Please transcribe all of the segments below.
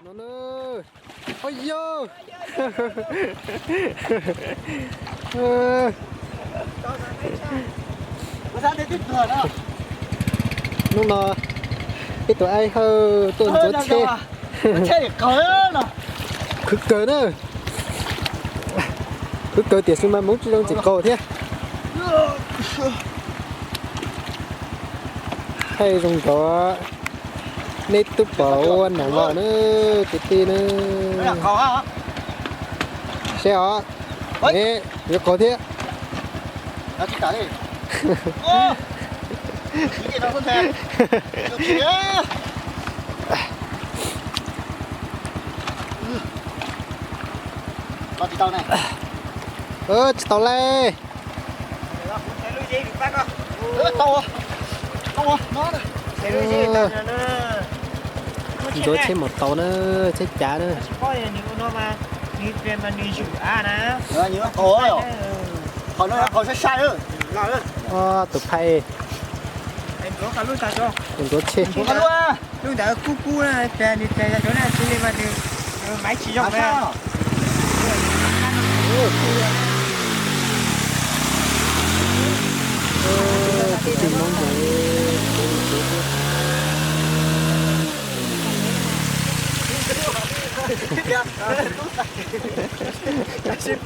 No na. Oj yog. Hnub no peb tus aib Hawj tuaj ntxuav tsheb. Khwv kawg na. Khwv kawg tiam sis mas hmoov tsis zoo tsis qaug thiab. Thaij zoo nrov, neb twb pom ua neeg los na kwv tij na. Seb os, yuav qaug thiab. Tsis tau lawm. Ntxuav tsheb mus tau na, tsheb cav na. Tus phais. Tus ntxuav tsheb. Lub ntawd kub kub na, nws tes yog cov na, tsis li mas nws maiv tsis zoo na. Kwv tij Hmoob ces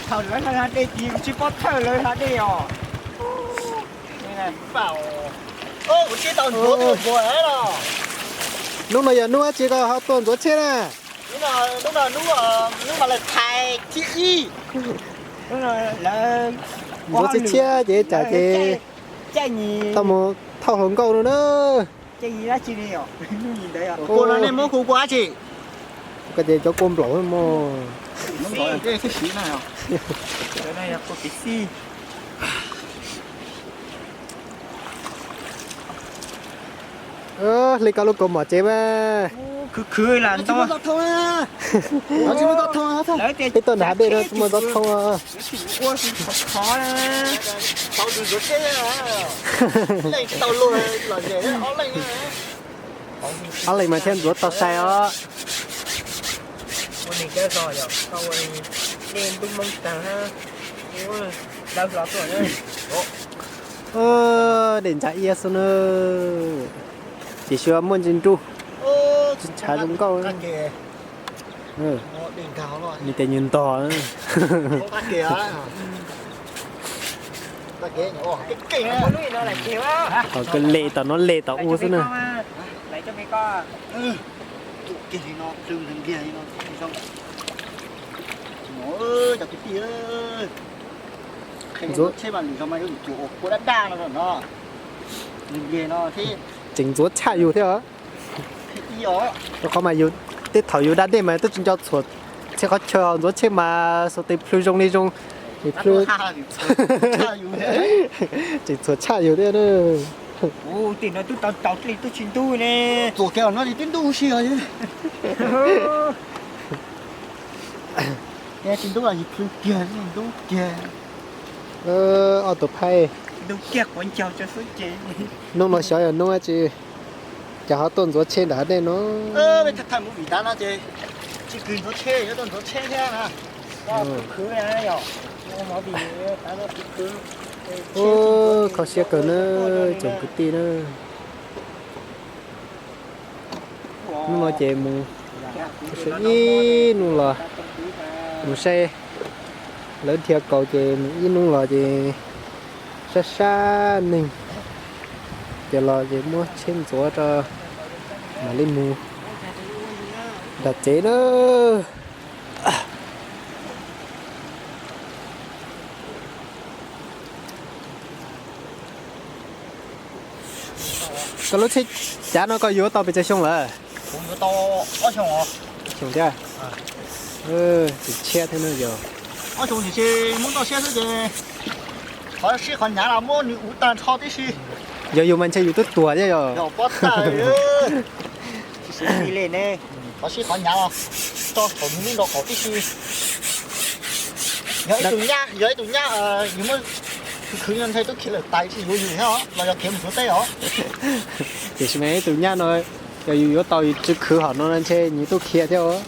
thaum lawv hla dej ces tsis pom thawj lawv hla dej os. Hnub no yog hnub dab tsi koj ho tuaj ntxuav tsheb na? Ntxuav tsheb tshiab ces tsam ces tau mus thauj hluas nkauj no na. Koj ces cov kua nplaum mog. Hle koj lub kaus mom tsev mas. Khwv khwv lam ntau. Peb tuaj nram dej no tsis muaj ntxuav thoob. Ob leeg mas thiaj ntxuav tau sai os. Dej ntsa iab xwb na. Tiam sis muaj ntsis nruj, tsis ntshav zoo nkauj. Nws tes nyuag ntog. Tom koj le tom no le tom ua xwb na. Ntxuav, tseem ntxuav tshaj yus thiab os. Rau qhov mas yus tej thaum yus da dej mas twb tsis nco txhuam txhia qhov chaw, ntxuav tsheb mas xuas tes plhws zoo li zoo, plhws tseem txhuam tshaj yus thiab. Tsis ntub, tsis ntub kiag, ntub kiag. Ob tug phaib, hnub no xyov yog hnub dab tsi, cas ho tuaj ntxuav tsheb nram hav dej no. Ub, kho siab kawg na, tsoom kwv tij na. Hnub no ces mus ib hnub los, mus saib lawv dhia kaus ces mus ib hnub los ces sab sab neeg, ces los ces muab tsheb ntxuav rau mam li mus nram tsev na. Koj lub tsheb cav no koj yuav tau pes tsawg xyoo lawm? Xyoo thiab. Tsis tshiab thiab no yog. Yog yus mas ntshe yus twb tuag thiab yog. Qhov sib qhov hnyav los tso thaum nws lub nrau qaum tib si. Yog ib tug nyab, yog ib tug nyab, yus muab Khwv khwv no ntshe tub khiav lawm tais tsis yuav yus thiab os, los yog khiav mus Suav teb os. Tiam sis mas ib tus nyab no, yog yus yuav tau yus tsis khwv hom no ntshe nws tub khiav thiab os.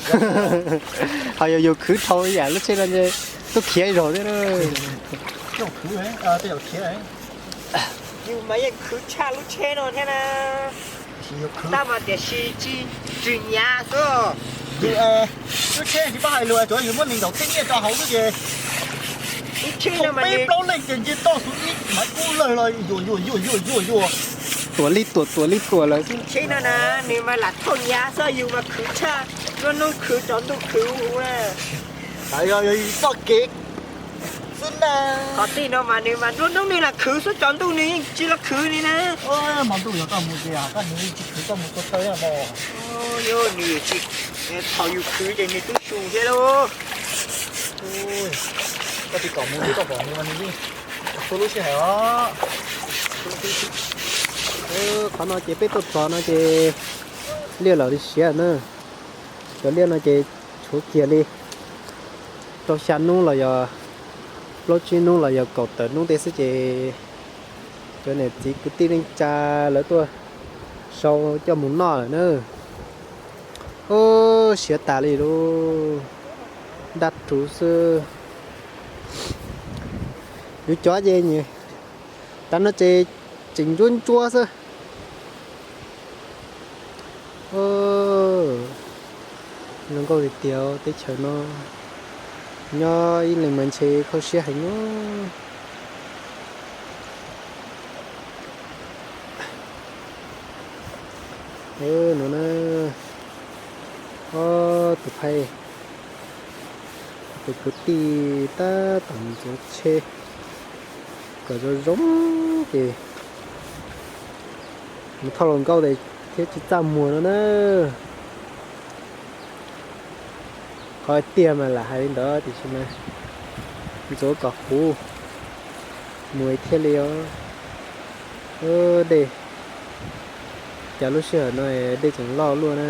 Ho yog yus khwv dhau yam lub tsheb no ntshe tub khiav zaum thiab. Yus mas yeej khwv tshaj lub tsheb no thiab na. Tab mas tiam sis tsis, tsis nyav xwb. Lub tsheb tsis paub hais lus, tsuav yus muab nws ntaus tej nyiaj rau hauv xwb ces lub tsheb no mas peb plaub leej ces nce toj xub ib mas kub lawg los yuam yuam yuam yuam yuam yuam. Tuam li tuam, tuam li tuam lawm xwb. Tsheb no na, nws mas lam thauj nyav xwb, yus mas khwv tshaj, nruab hnub khwv tsaus ntuj khwv huv na. Yog yog txoj kev xwb na. Qhov tij no mas nws mas nruab hnub nws lam khwv xwb, tsaus ntuj nws yeej tsis los khwv li na. Hmo ntuj yog koj mus ces koj nws tsis khwv koj mus tua taw os. Yog nws tsis, thaum yus khwv ces nws twb xyu thiab lauj. Koj tsis kom mus twb koj pom nws mas nws yeej xu lub sij hawm os. Qhov no ces peb tuaj txog no ces liaj los li siav na. Cov liaj no ces tshuav kiag li rau xya hnub los yog plaub tsib hnub los yog kaum tawm hnub tej xwb ces cov niam txiv kwv tij neej tsa lawv tuaj sau coj mus noj lawm na. Ub, siav tas li lauj, dab ruv xwb. Yuav cov ces, tav no ces tseem ntsuab ntsuab xwb. Zoo nkauj tiag tiag teb chaws no, nyob ib leeg mas ntshe kho siab heev os. No na, ob tug phaij, tus kwv tij tab tom ntxuav tsheb kom zoo zoo ces mus thauj hluas nkauj thiab tsis txaj muag no na. Qhov tiag mas lam hais li ntawd tiam sis mas ntxuav kom huv mus thiaj li os. Dej, cas lub sij hawm no dej tseem loj luaj na.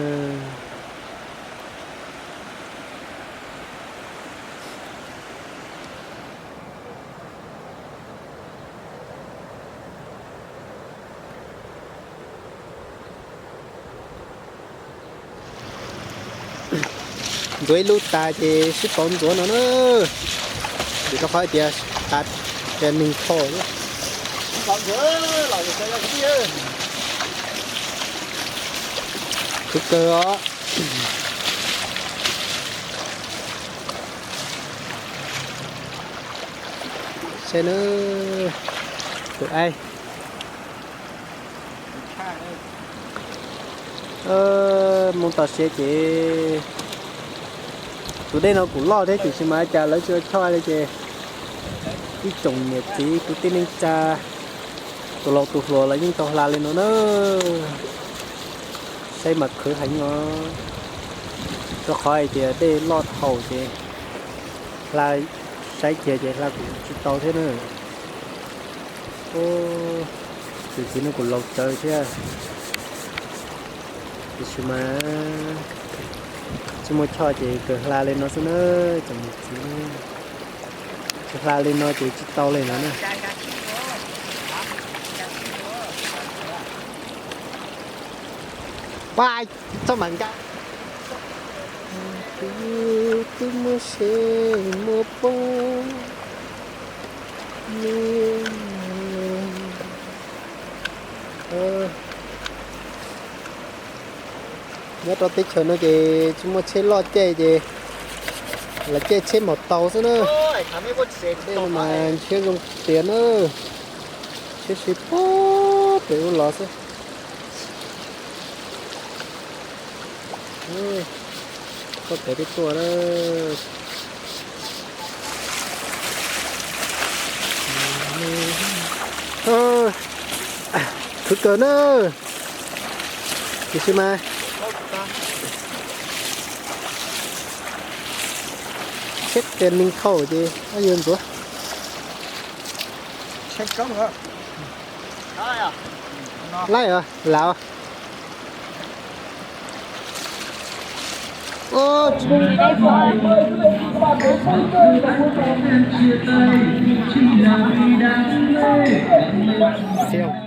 Ntxuav ib lub tas ces sib pauv ntxuav no na. Vim rau qhov tias tas ces neeg kho. Khwv kawg os. Saib na, tus aib. Moo toj siab ces tus dej no kuj loj thiab tiam sis mas cas lawv tsis ua choj li ces ib tsoom niam txiv kwv tij neej tsa, tus laus tus hluas los yeej tau hla li no na. Saib mas khwv heev os, rau qhov hais tias dej loj dhau ces hla, saib kiag ces hla kuj tsis tau thiab na. Tus txiv no kuj laus tsawv thiab, tiam sis mas tsis muaj choj ces kawg hla li no xwb na, tsoom niam txiv. Tsis hla li no ces tsis tau li no na. Pab txhob mam nkag. Twb muab seb muab poob li. Nyob rau teb chaws no ces tsis muaj tsheb loj caij ces lawv caij tsheb maum taus xwb na. Dej no mas ntshiab zoo tiag na, tsheb siv puag pem ub los xwb. Koj pem twb tuaj na. Khwv kawg na. Tiam sis mas tsheb qias neeg khaum ces yuav ntxuav. Laij os, lam. Ua, tsis